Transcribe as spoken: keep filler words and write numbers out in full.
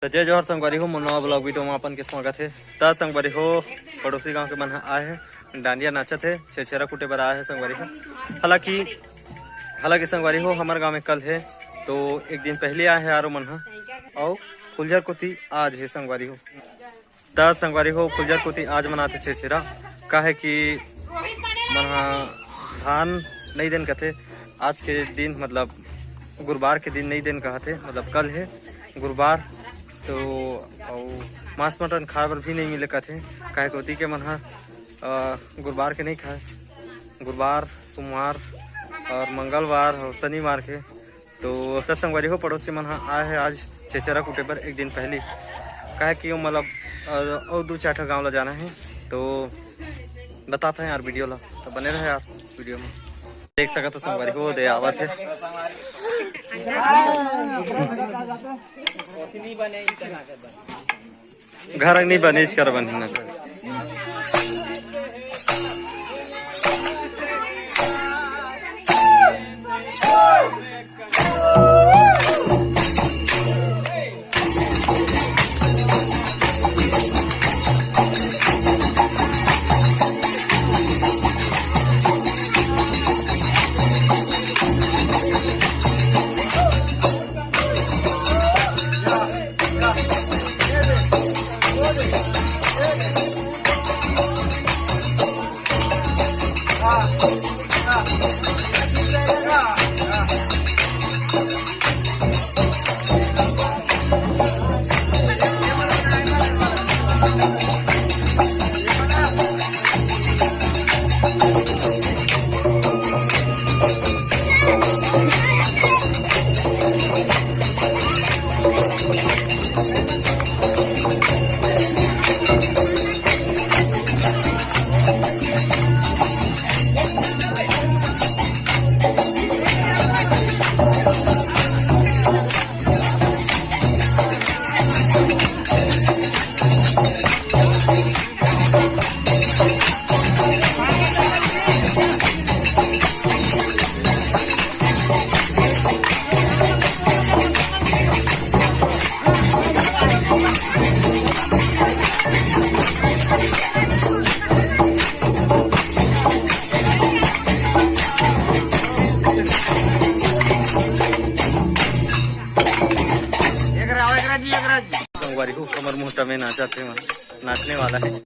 त जय जोहार संगवारी हो, मोर नवा vlog video में अपन के स्वागत हे। त संगवारी हो, पड़ोसी गांव के मन ह आए हे, डांडिया नाचत हे, छेरछेरा कूटे बर आए हे संगवारी हो। हालांकि, हालांकि संगवारी हो, हमर गांव में कल हे, तो एक दिन पहले आए हे आरो मन ह, अउ फुलझर कोती आज हे संगवारी हो। त संगवारी हो, फुलझर कोती आज मनाथे छेरछेरा, काहे कि मन ह धान नई देन कथे। आज के दिन मतलब गुरुवार के दिन नई देन कहथे, मतलब कल हे गुरुवार, तो अउ मांस मटन खाए बर भी नई मिले कथे, काहे कि ओती के मन ह, अ, गुरुवार के नई खाए, गुरुवार, सोमवार और मंगलवार और शनिवार के। तो त संगवारी हो, पड़ोस के मन ह आए हे आज छेरछेरा कूटे बर एक दिन पहली, काहे कि ओ मतलब, अ, अउ दू चार ठा गांव ला जाना हे, तो बताता है यार video ला, तो बने रहे यार video में। देख सकत हो संगवारी हो, दे आवत हे। घर नहीं बने, इच कर बने ना। संगवारी हो, हमर मुहटा में नाचत हे, नाचने वाला है।